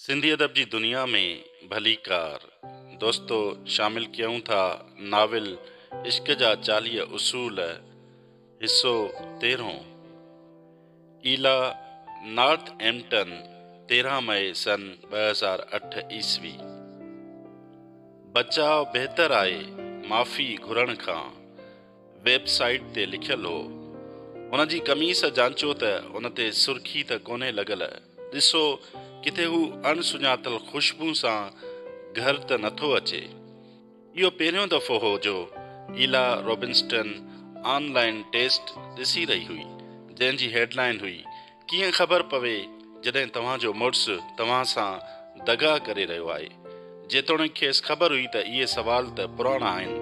سنڌي ادب جي دنيا ۾ ڀليڪار دوستو شامل ڪيون ٿا ناول عشق جا 40 اصول حصو تيرهون ايلا نارٿ ايمپٽن 13 مئي سن 2008 عيسوي بچاء بهتر آهي معافي گهرڻ کان ويب سائيٽ تي لکيل هو. هن جي قميص جانچيو ته ان تي سرخي ته ڪونهي لڳل. ڏسو ڪٿي هو اڻ سڃاتل خوشبو سان گهر ته نٿو اچي. اهو پهريون دفعو هو جو ايلا روبنسٽن آن لائين ٽيسٽ ڏسي رهي هئي، جنهن جي هيڊلائين هئي، ڪيئن خبر پوي جڏهن توهان جو مڙس توهان سان دغا ڪري رهيو آهي. جيتوڻيڪ کيس خبر هئي ته اهي سوال ته پراڻا آهن.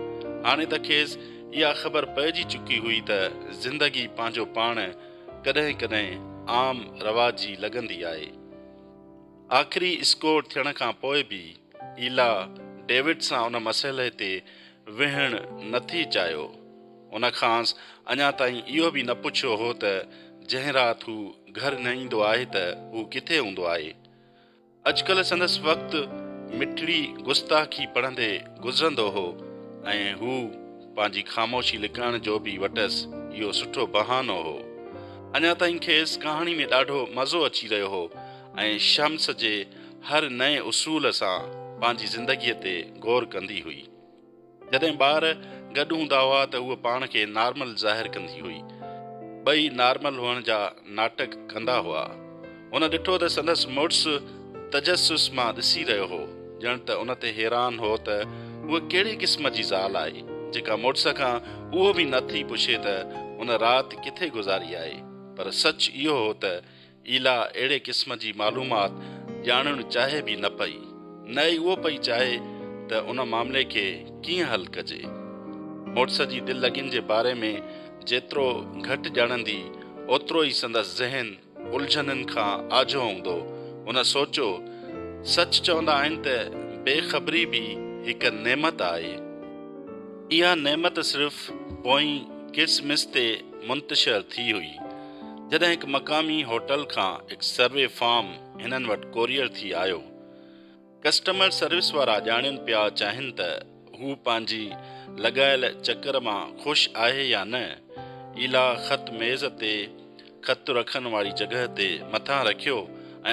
هاڻي ته کيس اها خبر پئجي چڪي هئي ته زندگي پنهنجو پاڻ ڪڏهن ڪڏهن عام رواجي لڳندي آهي. آخري اسڪور ٿيڻ کان پوء به ايلا ڊيوڊ سان ان مسئلي تي ويهڻ نه ٿي چاهيو. ان کانئس اڃا تائين اهو به نه پڇيو هو ته جنهن رات هو گهر نه ايندو آهي ته هو ڪٿي هوندو آهي. اڄڪلهه سندس وقت مٺڙي گستاخي پڙهندي گذرندو هو ۽ هو پنهنجي خاموشي لڪائڻ جو به وٽس اهو سٺو بهانو هو. اڃا تائين کيس ڪهاڻي ۾ ڏاڍو مزو اچي رهيو هو ۽ شمس جي هر نئين اصول سان پنهنجي زندگيء تي غور ڪندي هئي. جڏهن ٻار گڏ هوندا هئا ته هوء پاڻ کي نارمل ظاهر ڪندي هئي. ٻئي نارمل هئڻ جا ناٽڪ ڪندا هئا. هن ڏٺو ته سندس مڙس تجسس مان ڏسي رهيو هو، ڄڻ ته ان تي حيران هو ته هوء ڪهڙي قسم جي زال آهي، جيڪا مڙس کان اهو به نه ٿي پڇي ته هن رات ڪٿي گذاري آهي. پر سچ اهو هو ته ايلا اهڙي قسم جي معلومات ڄاڻڻ چاهي به نه پئي، نه ئي اهو پئي چاهي ته ان معاملي کي ڪيئن حل ڪجي. مڙس جي دل لڳين جي باري ۾ جيترو گهٽ ڄاڻندي، اوترو ئي سندس ذهن الجهنن کان آجو هوندو. هن سوچيو، سچ چوندا آهن ته بي خبري به هڪ نعمت آهي. اها نعمت صرف پوئين ڪرسمس تي منتشر ٿي هئي. جڏهن هڪ مقامي هوٽل کان هڪ سروي فارم هنن وٽ ڪوريئر ٿي آيو. ڪسٽمر سروس وارا ڄاڻين پيا چاهين ته هو پنهنجي لڳايل چڪر مان خوش آهي يا نه. ايلا خط ميز تي خط رکڻ واري جڳهه تي مٿان رکيو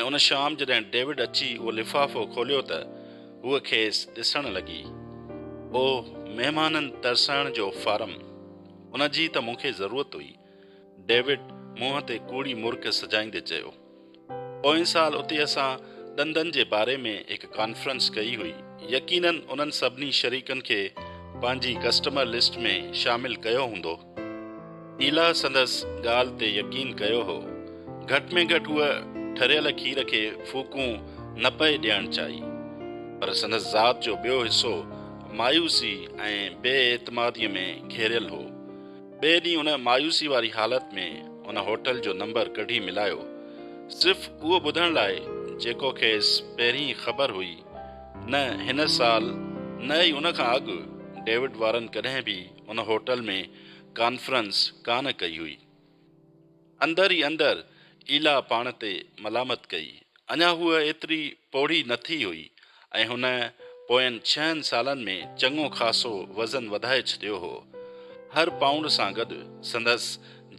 ۽ ان شام جڏهن ڊيوڊ اچي اهو لفافو کوليو ته هوء کيس ڏسڻ لڳي. اوه مهمانن ترسائڻ جو فارم! ان جي ته مون کي ضرورت هئي. ڊيوڊ منهن تي ڪوڙي مرڪ سجائيندي چيو. پوئين سال اتي اسان ڏندن جي باري ۾ هڪ ڪانفرنس ڪئي هئي. يقينن انهن سڀني شريڪن کي پنهنجي ڪسٽمر لسٽ ۾ شامل ڪيو هوندو. ايلا سندس ڳالهه تي يقين ڪيو هو. گهٽ ۾ گهٽ هوء ٺريل کير کي ڦوڪون نه پئي ڏيڻ چاهي. پر سندس ذات جو ٻيو حصو مايوسي ۽ بي اعتماديء ۾ گهيريل هو. ٻئي ڏينهن ان مايوسي واري حالت ۾ ان هوٽل جو نمبر ڪڍي ملايو، صرف اهو ٻڌڻ لاء جيڪو کيس پهرين ئي خبر هئي، نه هن سال نه ئي ان کان اڳ ڊيوڊ وارن ڪڏهن به ان هوٽل ۾ ڪانفرنس ڪانه ڪئي هئي. اندر ئي اندر ايلا پاڻ تي ملامت ڪئي. اڃا هوء ايتري پوڙهي نه ٿي هئي ۽ هن پوين ڇهن سالن ۾ چڱو خاصو وزن وڌائي ڇڏيو هو. هر پائونڊ سان گڏ سندس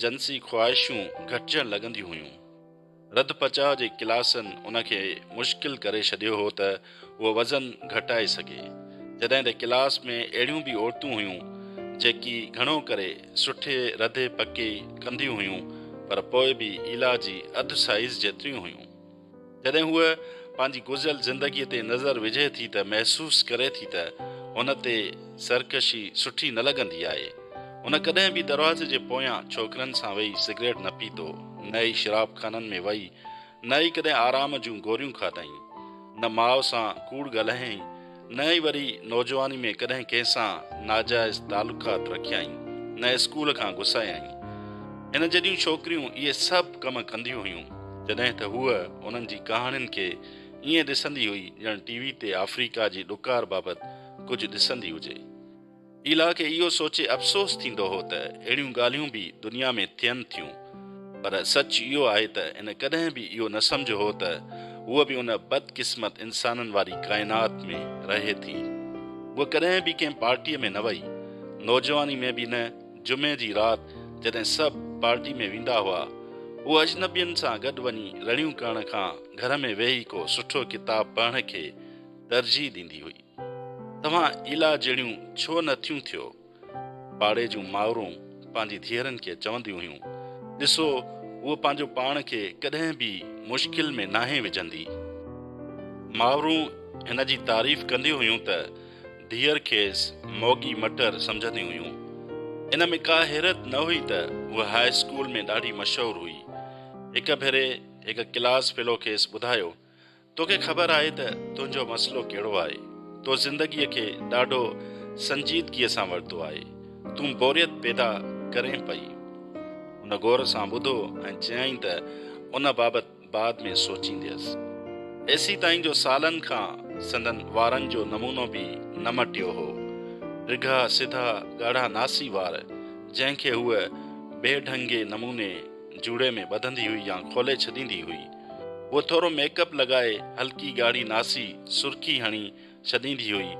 جنسي خواهشون گهٽجڻ لڳنديون هيون. رڌ پچاء جي ڪلاسن ان کي مشڪل ڪري ڇڏيو هو ته هوء وزن گهٽائي سگهي. جڏهن ته ڪلاس ۾ اهڙيون به عورتون هيون، جيڪي گهڻو ڪري سٺي رڌي پڪي ڪنديون هيون، پر پوء به ايلا جي اڌ سائيز جيتريون هيون. جڏهن هوء پنهنجي گذريل زندگيء تي نظر وجهي ٿي ته محسوس ڪري ٿي ته هن تي سرڪشي سٺي نه لڳندي آهي. هن ڪڏهن به دروازي جي پويان ڇوڪرن سان ويهي سگريٽ نه پيتو، نه ئي شراب خانن ۾ وئي، نه ئي ڪڏهن آرام جون گوريون کاڌائين، نه ماء سان ڪوڙ ڳالهايائين، نه ئي وري نوجواني ۾ ڪڏهن ڪنهن سان ناجائز تعلقات رکيائين، نه اسڪول کان گسايائين. هن جيڏيون ڇوڪريون اهي سڀ ڪم ڪنديون هيون، جڏهن ته هوء انهن جي ڪهاڻين کي ائين ڏسندي هئي ڄڻ ٽي وي تي آفريڪا جي ڏڪار بابت ڪجهه ڏسندي هجي. ايلا کي اهو سوچي افسوس ٿيندو هو ته اهڙيون ڳالهيون به دنيا ۾ ٿين ٿيون، پر سچ اهو آهي ته هن ڪڏهن به اهو نه سمجهيو هو ته هوء به ان بدقسمت انسانن واري ڪائنات ۾ رهي ٿي. هوء ڪڏهن به ڪنهن پارٽيء ۾ نه وئي. نوجواني ۾ به نه. جمعي جي رات جڏهن سڀ پارٽي ۾ ويندا هئا، هوء اجنبين سان گڏ وڃي رڙيون ڪرڻ کان گهر ۾ ويهي ڪو سٺو ڪتاب پڙهڻ کي ترجيح ڏيندي هئي. توهان ايلا جهڙيون ڇو نه ٿيون ٿيو؟ پاڙي جون مائرون پنهنجي ڌيئرن کي چونديون هيون، ڏسو هوء پنهنجو پاڻ کي ڪڏهن به مشڪل ۾ ناهي وجهندي. مائرون هن جي تعريف ڪنديون هيون ته ڌيئر کيس موڳي مٽر سمجهنديون هيون. ان ۾ ڪا حيرت نه هئي ته هوء هاء اسڪول ۾ ڏاڍي مشهور هئي. هڪ ڀيري هڪ ڪلاس فيلو کيس ٻڌايو توکي خبر آهي ته تنهنجو مسئلو ڪهڙو آهي؟ تو زندگيء کي ڏاڍو سنجيدگيء سان ورتو آهي. تون بوريت پيدا ڪرين پئي. هن غور سان ٻڌو ۽ چيائين ته ان بابت بعد ۾ سوچينديس. ايسيتائين جو سالن کان سندن وارن جو نمونو به نه مٽيو هو. ڊگها سڌا ڳاڙها ناسي وار، جنهن کي هوء بي ڍنگي نموني جوڙي ۾ ٻڌندي هئي يا کولي ڇڏيندي هئي. هوء ٿورو ميڪ اپ لڳائي هلڪي ڳاڙهي ناسي سرخي هڻي ڇڏيندي هئي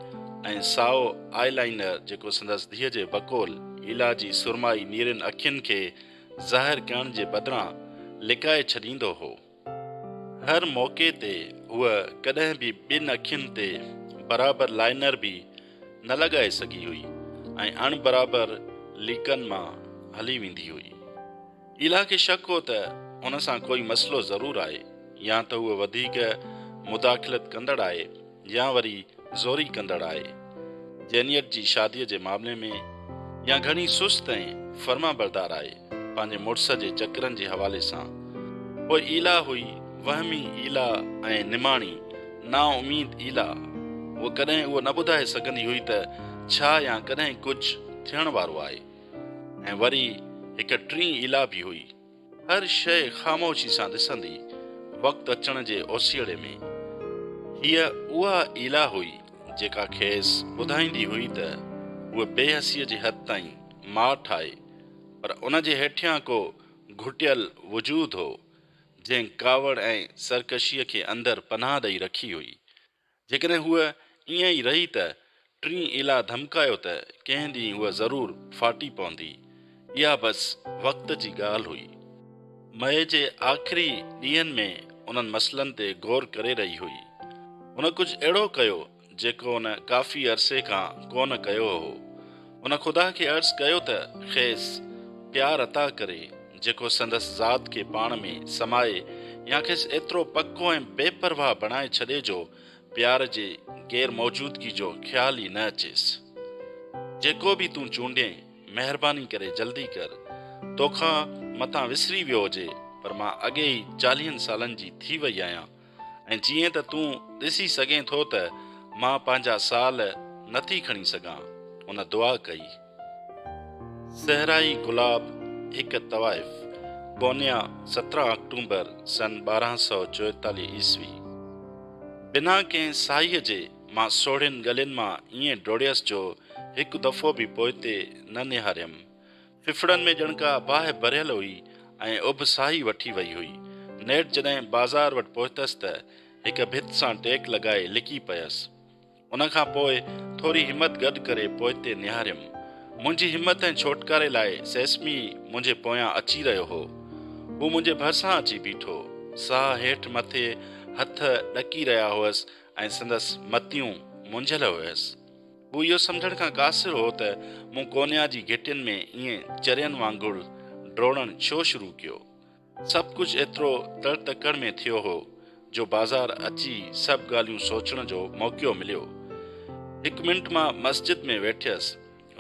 ۽ سائو آئي لائينر جيڪو سندس ڌيء جي بقول ايلا جي سرمائي نيرين اکين کي ظاهر ڪرڻ جي بدران لڪائي ڇڏيندو هو. هر موقعي تي هوء ڪڏهن به ٻن اکين تي برابر لائينر به نه لڳائي سگهي هئي ۽ اڻ برابر ليڪن مان هلي ويندي هئي. ايلا کي شڪ هو ته هن سان ڪوئي مسئلو ضرور آهي، يا ته هوء وڌيڪ مداخلت ڪندڙ آهي يا وري زوري ڪندڙ آهي، جينيٽ جي شاديء جي معاملي ۾، يا گهڻي سست ۽ فرمانبردار آهي، پنهنجي مڙس جي چڪرن جي حوالي سان. پوء ايلا هئي وهمي ايلا ۽ نماڻي، نااميد ايلا. هوء ڪڏهن اهو نه ٻڌائي سگهندي هئي ته ڇا يا ڪڏهن ڪجهه ٿيڻ وارو آهي. ۽ وري هڪ ٽين ايلا به هئي. هر شيء خاموشي سان ڏسندي، وقت اچڻ جي اوسيئڙي ۾. هيء اها ايلا هئي، جيڪا کيس ٻڌائيندي هئي ته هوء بي حسيء جي حد تائين ماٺ آهي، پر ان جي هيٺيان ڪو گهٽيل وجود هو، جنهن ڪاوڙ ۽ سرڪشيء کي اندر پناهه ڏئي رکي هئي. جيڪڏهن هوء ائين ئي رهي ته ٽين ايلا ڌمڪايو ته ڪنهن ڏينهن هوء ضرور ڦاٽي پوندي. اها بس وقت جي ڳالهه هئي. مئي جي آخري ڏينهن ۾ انهن مسئلن تي غور ڪري رهي هئي. هن ڪجهه اهڙو ڪيو جيڪو هن ڪافي عرصي کان ڪونه ڪيو هو. هن خدا کي عرض ڪيو ته کيس پيار عطا ڪري جيڪو سندس ذات کي پاڻ ۾ سمائي يا کيس ايترو پڪو ۽ بي پرواهه بڻائي ڇڏي جو پيار جي غير موجودگي جو خيال ئي نه اچيس. جيڪو به تون چونڊين، مهرباني ڪري جلدي ڪر. توکان متان وسري ويو هجي، پر مان اڳي ئي چاليهن سالن جي ٿي وئي آهيان ۽ جيئن ته تون ڏسي سگهين ٿو ته مان پنهنجا سال نٿي کڻي سگهان. هن دعا ڪئي. صحرائي گلاب هڪ طوائف، قونيا، 17 آڪٽومبر سن 1244 عيسوي. بنا ڪنهن ساهيء جي مان سوڙهين ڳلين مان ائين ڊوڙيس جو هڪ دفعو به پوئتي نه نهاريم. ڦڦڙن ۾ ڄڻ ڪا باهه ڀريل هئي ۽ اڀ ساهي وٺي وئي هئي. نيٺ جڏهن بازار وٽ پهتس ته هڪ ڀت سان ٽيڪ لڳائي لڪي پيس. ان کان پوء ٿوري همت گڏ ڪري پوئتي نهاريم. منهنجي همت ۽ ڇوٽڪاري لاء سيسمي منهنجي پويان اچي رهيو هو. هو منهنجي ڀرسان اچي بيٺو. ساهه هيٺ مٿي، هٿ ڏڪي رهيا هئس ۽ سندس متيون منجهيل هيس. هو اهو سمجهڻ کان قاصر هو ته مون ڪونيا جي گهٽين ۾ ائين چرين وانگر ڊوڙڻ ڇو شروع ڪيو. سڀ ڪجهه ايترو تڙ تڪڙ ۾ ٿيو هو جو بازار اچي سڀ ڳالهيون سوچڻ جو موقعو مليو. هڪ منٽ مان مسجد ۾ ويٺيس.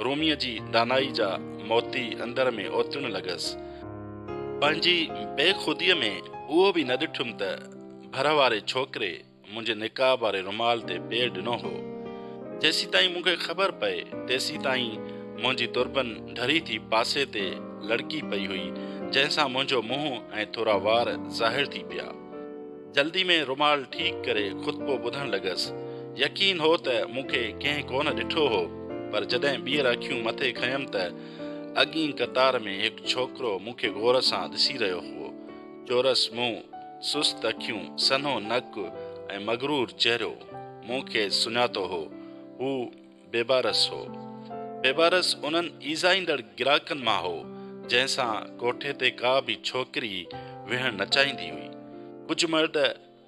روميء جي دانائي جا موتي اندر ۾ اوتڻ لڳس. پنهنجي بي خوديء ۾ اهو به نه ڏٺم ته ڀر واري ڇوڪري منهنجي نقاب واري رومال تي پير ڏنو هو. جيسيتائين مون کي خبر پئي، تيسيتائين منهنجي تربن ڍري ٿي پاسي تي لڙڪي پئي هئي، جنهن سان منهنجو منهن ۽ ٿورا وار ظاهر ٿي پيا. جلدي ۾ رومال ٺيڪ ڪري خطبو ٻڌڻ لڳس. يقين هو ته مون کي ڪنهن ڪونه ڏٺو هو، پر جڏهن ٻيهر اکيون مٿي کنيم ته اڳئين قطار ۾ هڪ ڇوڪرو مون کي غور سان ڏسي رهيو هئو. چورس منهن. سست اکيون، سنهو نڪ ۽ مغرور چهرو. مون کيس سڃاتو هو. هو بيبارس هو. بيبارس انهن ايذائيندڙ گراهڪن مان هو، جنهن سان ڪوٺي تي ڪا به ڇوڪري ويهڻ نه چاهيندي هئي. ڪجهه مرد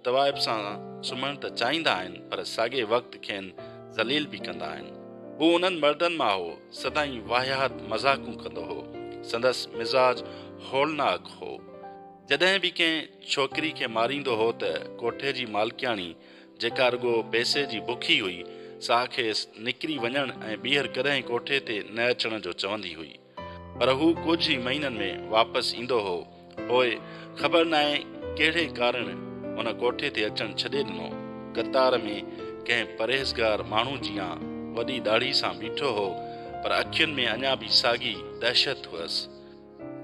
طوائف سان سمهڻ ته چاهيندا آهن، پر ساڳئي وقت کين ذليل به ڪندا آهن. هو انهن مردن مان هو، سدائين واهيات مذاقون ڪندو هو. سندس مزاج هولناڪ هو. جڏهن به ڪنهن ڇوڪري کي ماريندو هو ته ڪوٺي جي مالڪياڻي جيڪا رڳو پئسي جي بکي هئي، سا کيس نڪري وڃڻ ۽ ٻيهر ڪڏهن ڪوٺي تي نه اچڻ جو چوندي هئي. پر هو ڪجهه ئي مهينن ۾ واپس ايندو هو. پوء خبر ناهي ڪهڙي ڪارڻ هن ڪوٺي تي اچڻ ڇڏي ڏنو. قطار ۾ ڪنهن پرهيزگار ماڻهو جيان وڏي ڏاڙهي سان بيٺو هو، پر اکين ۾ اڃا به ساڳي دهشت هئس.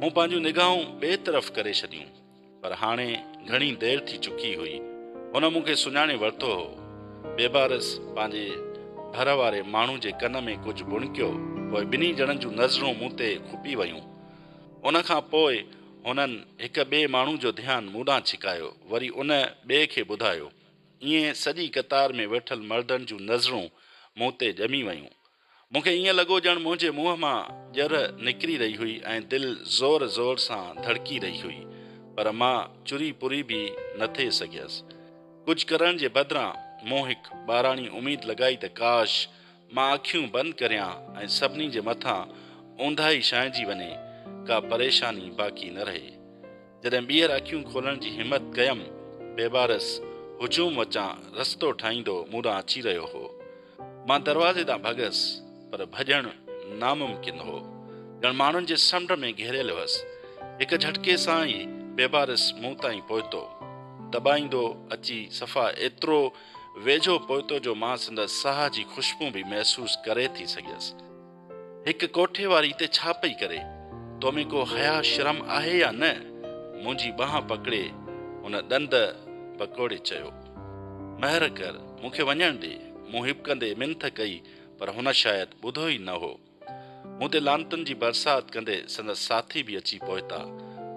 مون پنهنجون نگاهون ٻئي طرف ڪري ڇڏيون. پر هاڻي گهڻي دير ٿي چڪي هئي. هن مون کي سڃاڻي ورتو هو. بيبارس پنهنجي ڀر واري ماڻهو جي ڪن ۾ ڪجهه ڀڻڪيو، پوء ٻنهي ڄڻن جون نظرون مون تي کپي ويون. ان کان پوء هنن هڪ ٻئي ماڻهو جو ڌيان مون ڏانهن ڇڪايو، وري ان ٻئي کي ٻڌايو. ائين سڄي قطار ۾ ويٺل مردن جون نظرون مون تي ڄمي ويون. مون کي ائين لڳو ڄڻ منهنجي منهن مان ڄر نڪري رهي هئي ۽ دل زور زور سان ڌڙڪي رهي هئي، پر مان چري پري به نه ٿي سگهيس. ڪجهه ڪرڻ جي بدران مون هڪ ٻاراڻي اميد لڳائي ته ڪاش مان اکيون بند ڪريان ۽ سڀني جي مٿان اونداهي ڇانئجي وڃي، ڪا پريشاني باقي نه رهي. جڏهن ٻيهر اکيون کولڻ جي همت ڪيم، بيبارس هجوم وچان رستو ٺاهيندو مون ڏانهن اچي رهيو هو. مان دروازي ڏانهن ڀڳس، پر ڀڄڻ ناممڪن هو. ڄڻ ماڻهن جي سمنڊ ۾ گهيريل هئس. هڪ جهٽڪي سان ئي بيبارس مون تائين پهتو. دٻائيندو اچي صفا ايترو ويجهو پهتو جو مان سندس ساهه جي خوشبو به محسوس ڪري ٿي سگهيس. هڪ ڪوٺي واري هتي ڇا پئي ڪري؟ تو ۾ ڪو حياء شرم آهي يا نه؟ منهنجي ٻانهن پڪڙي هن ڏند ڀڪوڙي چيو. مهر ڪر، مون کي وڃڻ ڏي. مون هٻڪندي منٿ ڪئي پر هن شايد ٻڌو ئي نه هو. مون تي لعنتن جي برسات ڪندي سندس ساٿي به اچي پهتا.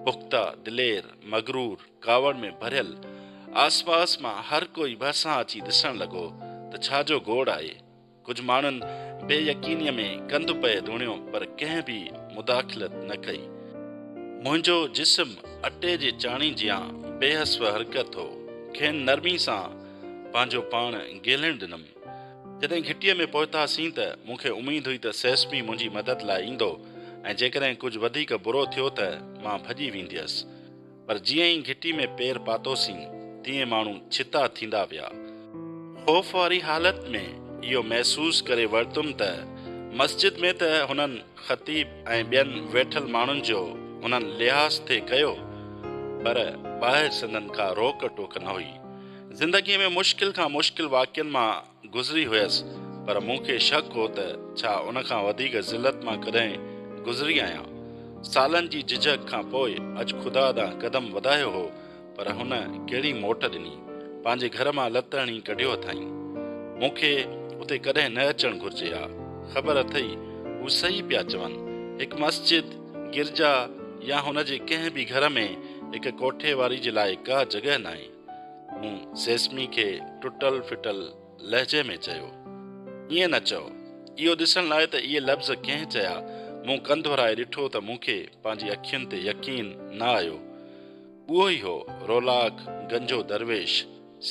پختا، دلير، مغرور، ڪاوڙ ۾ ڀريل. آسپاس مان هر ڪوئي ڀرسان اچي ڏسڻ لڳو ته ڇا جو گوڙ آهي. ڪجهه ماڻهن بي يقينيء ۾ ڪنڌ پئي ڌوڻيو پر ڪنهن به مداخلت نه ڪئي. منهنجو جسم اٽي جي چاڻي جيان بي حس و حرڪت هو. کين نرمي سان پنهنجو پاڻ گهلڻ ڏنم. جڏهن گهٽيء ۾ پهتاسين ته مون کي اميد هئي ته سيسمي منهنجي مدد لاء ايندو ۽ جيڪڏهن ڪجهه وڌيڪ برو ٿيو ته مان ڀڄي وينديس. پر جيئن ئي گهٽي ۾ پير پاتوسين، تيئن ماڻهو ڇتا ٿيندا ويا. خوف واري حالت ۾ اهو محسوس ڪري ورتم ته مسجد ۾ ته هنن خطيب ۽ ٻين ويٺل ماڻهن جو هنن لحاظ ٿي ڪيو، پر ٻاهر سندن ڪا روڪ ٽوڪ نه هئي. زندگيء ۾ مشڪل کان مشڪل واقعن مان گذري هيس، پر مون کي شڪ هو ته ڇا ان کان وڌيڪ ذلت مان ڪڏهن گذري آهيان؟ سالن جي جهجهڪ کان پوء اڄ خدا ڏانهن قدم وڌايو هو، پر هن ڪهڙي موٽ ڏني؟ پنهنجي گهر مان لت هڻي ڪڍيو اٿائين. مون کي اتي ڪڏهن نه اچڻ گهرجي ها. خبر اٿئي، هو صحيح پيا چون. هڪ مسجد، گرجا يا هن جي ڪنهن به گهر ۾ هڪ ڪوٺي واري جي لاء ڪا جڳهه ناهي. مون سيسمي کي ٽٽل ڦٽل لهجي ۾ چيو. ائين نه چئو. اهو ڏسڻ لاء ته اهي لفظ ڪنهن چيا، مون ڪنڌ ورائي ڏٺو ته مون کي پنهنجي اکين تي يقين نه آيو. اهو ئي هو رولاڪ گنجو درويش.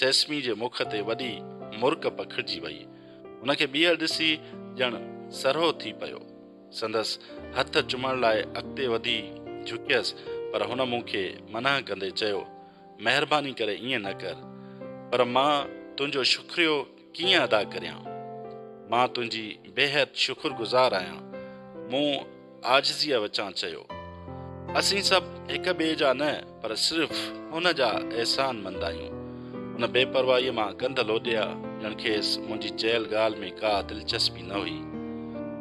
سيسمي جي مک تي وڏي مرڪ پکڙجي وئي. هن کي ٻيهر ڏسي ڄڻ سرهو ٿي پيو. سندس هٿ چمڻ لاء اڳتي وڌي جهڪيس پر هن مون کي منع ڪندي چيو. مهرباني ڪري ائين نه ڪر. پر مان تنهنجو شڪريو ڪيئن ادا ڪريان؟ مان تنهنجي بيحد شڪر گذار آهيان. مون عاجزيء وچان چيو. اسين سڀ هڪ ٻئي جا نه پر صرف هن جا احسان مند آهيون. هن بي پرواهيء مان ڪنڌ لوڏيا ڄڻ کيس منهنجي چيل ڳالهه ۾ ڪا دلچسپي نه هئي.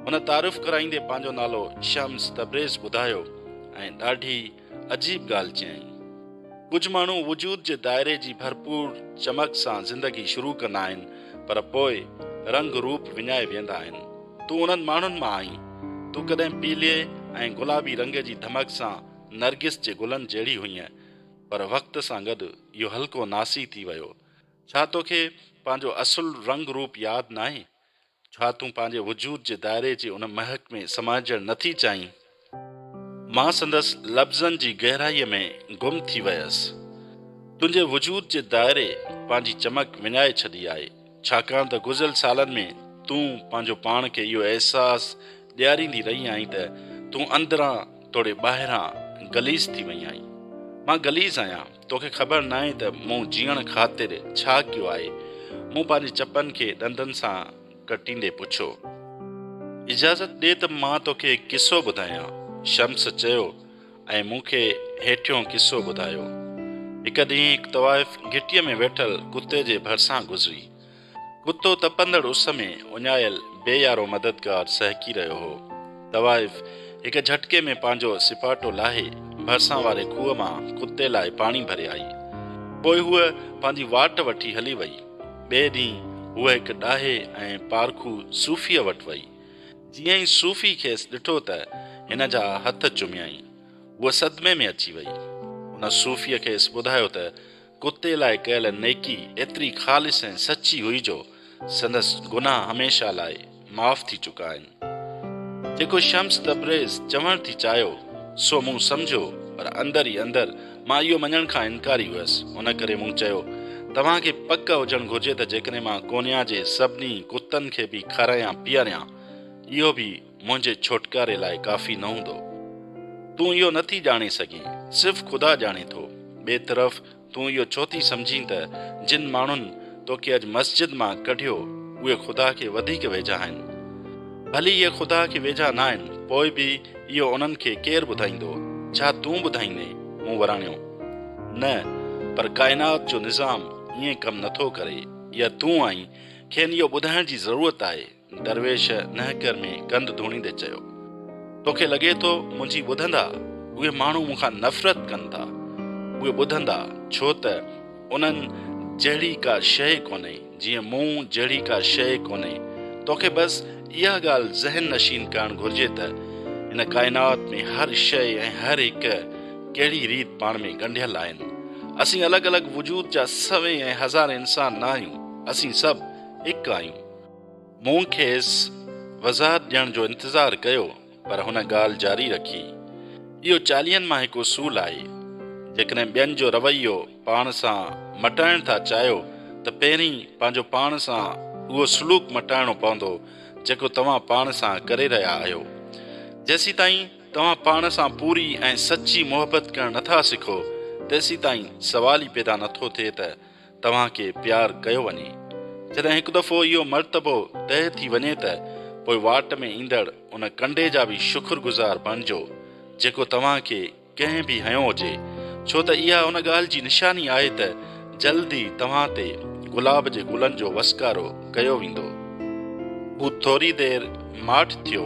هن تعارف ڪرائيندي پنهنجو نالو شمس تبريز ٻڌايو ۽ ڏاڍي عجيب ڳالهه چيائين. ڪجهه ماڻهو وجود جي دائري جي ڀرپور چمڪ سان زندگي شروع ڪندا آهن پر پوء رنگ روپ وڃائي ويهندا آهن. تون انهن ماڻهن مان آهين. تون ڪڏهن پيلي ۽ گلابي رنگ جي ڌمڪ سان نرگس جي گلن جهڙي هئينء. پر وقت سان گڏ اهو هلڪو ناسي ٿي ويو. ڇا توکي پنهنجو اصل رنگ روپ ياد ناهي؟ ڇا تون پنهنجي وجود جي دائري جي ان مهڪ ۾ سمائجڻ نٿي چاهين؟ مان سندس لفظن جي گهرائيء ۾ گم ٿي ويس. تنهنجي وجود جي دائري پنهنجي چمڪ وڃائي ڇڏي آهي، ڇاڪاڻ ته گذريل سالن ۾ تون پنهنجو پاڻ کي اهو احساس ڏياريندي رهي آهين ته تون اندران توڙي ٻاهران غليظ ٿي وئي آهين. مان غليظ آهيان، توکي خبر ناهي ته مون جيئڻ خاطر ڇا ڪيو آهي؟ مون پنهنجي چپن کي ڏندن سان ڪٽيندي پڇيو. اجازت ڏي ته مان توکي هڪ قصو ٻڌايان. شمس چيو ۽ مون کي هيٺيون قصو ٻڌايو. هڪ ڏينهن هڪ طوائف گهٽيء ۾ ويٺل ڪتي جي ڀرسان گذري. ڪتو تپندڙ اس ۾ اڃايل بي يارو مددگار سهڪي رهيو هو. طوائف هڪ جهٽڪي ۾ پنهنجو سپاٽو لاهي ڀرسان واري کوهه مان ڪتي لاء پاڻي ڀري آئي. پوء هوء پنهنجي واٽ وٺي هلي وئي. ٻئي ڏينهن هوء هڪ ڏاهي ۽ پارکو صوفيء وٽ وئي. جيئن ئي صوفي کيس ڏٺو ته هن جا هٿ چميائين. هوء صدمي ۾ اچي وئي. ان صوفيء کيس ٻڌايو ته ڪتي لاء ڪيل نيڪي ايتري خالص ۽ سچي هئي جو سندس گناهه هميشه لاء معاف ٿي چڪا آهن. جيڪو شمس تبريز چوڻ ٿي چاهيو، سو مون سمجهيو، پر اندر ئي اندر مان اهو مڃڻ کان انڪاري هيس. ان ڪري مون چيو، توهان کي پڪ هجڻ گهرجي ته جيڪڏهن مان ڪونيا جي سڀني ڪتن کي به کارايان پياريان، اهو به منهنجي ڇوٽڪاري لاء ڪافي نه هوندو. تون اهو نه ٿي ڄاڻي سگهين، صرف خدا ڄاڻي ٿو. ٻئي طرف تون اهو ڇو ٿي سمجهين ته جن ماڻهن توکي اڄ مسجد مان ڪڍيو، اهي خدا کي وڌيڪ ويجها آهن؟ ڀلي اهي خدا کي ويجها ناهن، پوء به اهو انهن کي ڪير ٻڌائيندو؟ ڇا تون ٻڌائيندين؟ مون وراڻيو. نه، پر ڪائنات جو نظام ائين ڪم نه ٿو ڪري. اها تون آهين، کين اهو ٻڌائڻ جي ضرورت آهي. درويش نهڪر ۾ ڪنڌ ڌوڻيندي چيو، توکي لڳي ٿو منهنجي ٻڌندا؟ اهي ماڻهو مون کان نفرت ڪن ٿا. اهي ٻڌندا ڇو ته انهن جهڙي ڪا شيء ڪونهي، جيئن مون جهڙي ڪا شيء ڪونهي. توکي بس اها ڳالهه ذهن نشين ڪرڻ گهرجي ته هن ڪائنات ۾ هر شيء ۽ هر هڪ ڪهڙي ريت پاڻ ۾ ڳنڍيل آهن. اسين الڳ الڳ وجود جا سوين ۽ هزارين انسان نه آهيون، اسين سڀ هڪ آهيون. مون کيس وضاحت ڏيڻ جو انتظار ڪيو پر هن ڳالهه جاري رکي. اهو چاليهن مان هڪ اصول آهي. جيڪڏهن ٻين جو رويو پاڻ سان مٽائڻ ٿا چاهيو ته پهرين پنهنجو پاڻ سان اهو سلوڪ مٽائڻو پوندو جيڪو توهان پاڻ سان ڪري رهيا آهيو. جيسيتائين توهان پاڻ سان پوري ۽ سچي محبت ڪرڻ نٿا سکو تيسيتائين سوال ئي پيدا نٿو ٿئي ته توهان کي پيار ڪيو وڃي. جڏهن هڪ دفعو اهو مرتبو طئي ٿي وڃي ته پوء واٽ ۾ ايندڙ ان ڪنڊي جا به شڪر گذار بڻجو جيڪو توهان کي ڪنهن به هنيو هجي، ڇو ته اها ان ڳالهه جي نشاني آهي ته جلد ئي توهان تي گلاب جي گلن جو وسڪارو ڪيو ويندو. هو ٿوري دير ماٺ ٿيو،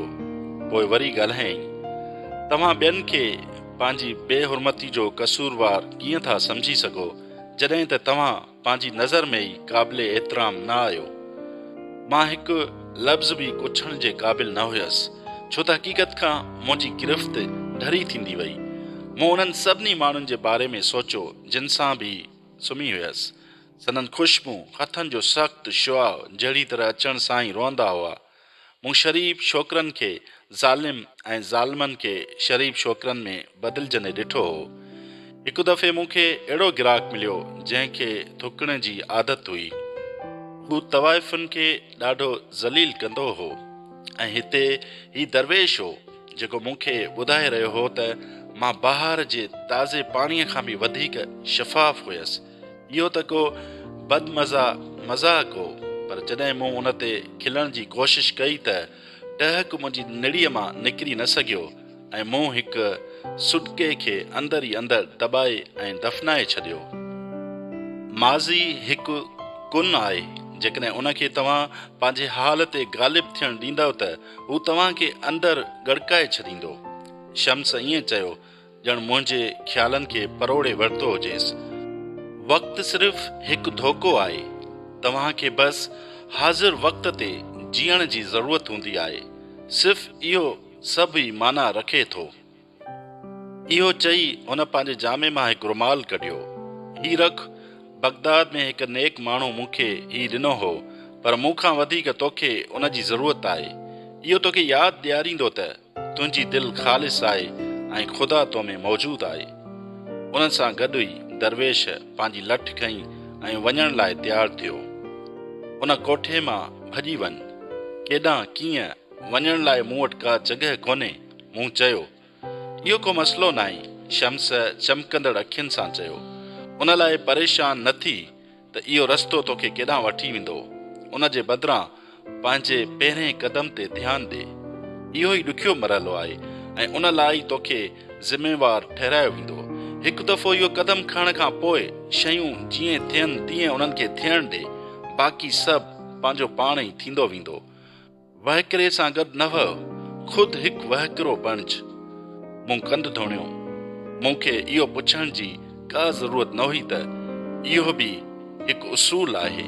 پوء وري ڳالهايائين، توهان ٻين کي پنهنجي بي حرمتي جو قصوروار ڪيئن ٿا سمجهي سگهو؟ جڏهن ته توهان پنهنجي نظر ۾ ئي قابل احترام نه آهيو. مان هڪ لفظ به ڪڇڻ جي قابل نه هيس، ڇو ته حقيقت کان منهنجي گرفت ڍري ٿيندي وئي. مون انهن سڀني ماڻهن جي باري ۾ سوچيو، جن سان به سمهي هيس. سندن خوشبو، هٿن جو سخت شعاع جهڙي طرح اچڻ سان ئي روئندا هئا. مون شريف ڇوڪرن کي ظالم ۽ ظالمن کي شريف ڇوڪرن ۾ بدلجندي ڏٺو هو. هڪ دفعي مون کي اهڙو گراهڪ مليو جنهن کي ٿڪڻ جي عادت هئي. هو طوائفن کي ڏاڍو ذليل ڪندو هو ۽ هتي هي درويش هو جيڪو مون کي ٻڌائي رهيو هو ته مان بهار جي تازي پاڻيء کان به وڌيڪ شفاف هيس. اهو ته ڪو بدمزه مذاق هو، پر جڏهن مون ان تي کلڻ جي ڪوشش ڪئي ته ٽهڪ منهنجي نڙيء مان نڪري نه سگهيو ۽ مون هڪ سڏڪي کي اندر ئي اندر دٻائي ۽ دفنائي ڇڏيو. ماضي هڪ ڪن آهي، جيڪڏهن ان کي توهان پنهنجي حال تي غالب ٿيڻ ڏيندؤ ته هو توهان کي اندر ڳڙڪائي ڇڏيندو. شمس ائين چيو ڄڻ منهنجي خيالن کي پروڙي ورتو هجيس. وقت صرف هڪ ڌوڪو آهي. توهان کي بس حاضر وقت تي جيئڻ جي ضرورت هوندي آهي. صرف اهو سڀ ئي معنيٰ رکي ٿو. اهو چئي هن پنهنجي جامي مان هڪ رومال ڪڍيو. هي رک، بغداد ۾ هڪ نيڪ ماڻهو مون کي هي ڏنو هو، پر مون کان وڌيڪ توکي ان جي ضرورت آهي. اهو توکي ياد ڏياريندو ته تنهنجي دل خالص آهي ۽ خدا تو ۾ موجود آهي. ان سان گڏ ئي درويش پنهنجي لٺ کنئي ۽ وڃڻ لاء تيار ٿيو. ان ڪوٺي مان ڀڄي وڃ. ڪيڏانهن، ڪيئن، وڃڻ لاء مون وٽ ڪا جڳهه ڪونهي، مون چيو. اهو ڪو مسئلو ناهي، شمس چمڪندڙ اکين سان چيو. ان لاء پريشان نه ٿي ته اهو رستو توکي ڪيڏانهن وٺي ويندو. ان جي بدران پنهنجي پهرئين قدم تي ڌيان ڏي. اهو ئي ڏکيو مرحلو آهي ۽ ان لاء ئي توکي ذميوار ٺهرايو ويندو. هڪ دفعو اهو قدم کڻڻ کان پوء شيون جيئن ٿين تيئن انهن کي ٿيڻ ڏي، باقي سڀ پنهنجو پاڻ ئي ٿيندو ويندو. وهڪري سان گڏ نه وهه، خود هڪ وهڪرو بڻج. مون ڪنڌ ڌوڻيو. مون کي اهو پڇڻ جي ڪا ضرورت نه هئي ته اهو به هڪ اصول آهي.